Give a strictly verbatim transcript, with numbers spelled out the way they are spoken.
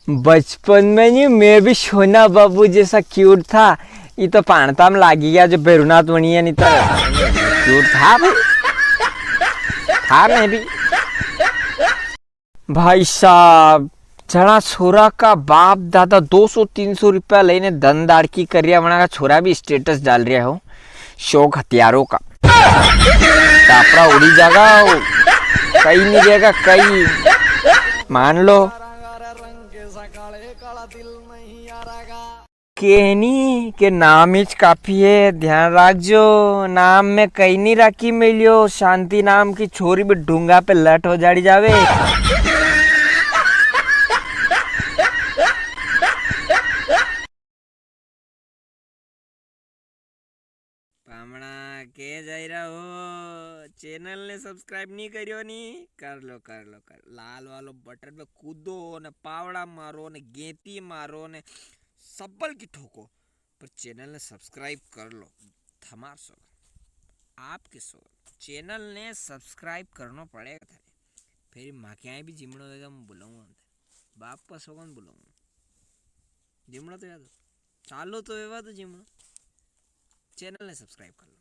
बचपन में नी मैं भी सोना बाबू जैसा क्यूट था, ये तो पाणता में लागी गया जो भैरूनाथ वणी है, नी तो क्यूट था भाई, था मैं भी। भाई साहब, जणा छोरा का बाप दादा दो सौ तीन सौ रुपया लेने धन दाड़की कर रिया, वणा का छोरा भी स्टेटस डाल रिया हो शौक हथियारों का। टापरा उड़ी जागा, कई नी रेगा कई, मान लो। कहनी के नाम ही काफी है, ध्यान राखजो, नाम में कई नी राखी मेल्यो, शांति नाम की छोरी भी ढूंगा पे लट हो जाड़ी जावे। पामणा के जाई रहा हो, चैनल ने सब्सक्राइब नी करियो नी, कर लो, कर लो, कर। लाल वालो बटन पे कूदो ने पावड़ा मारो ने गेंती मारो ने सब्बल की ठोको, पर चैनल ने सब्सक्राइब कर लो। थमार सोगन, आपके सोगन, चैनल ने सब्सक्राइब करनो पड़ेगा थारे। फिर माँ के यहाँ भी जिमणो होगा, मैं बुलाऊंगा थारे। बाप का सोगन बुलाऊंगा। जिमणो तो याद हो, चालो तो वेवा तो जिमणो। चैनल ने सब्सक्राइब कर लो।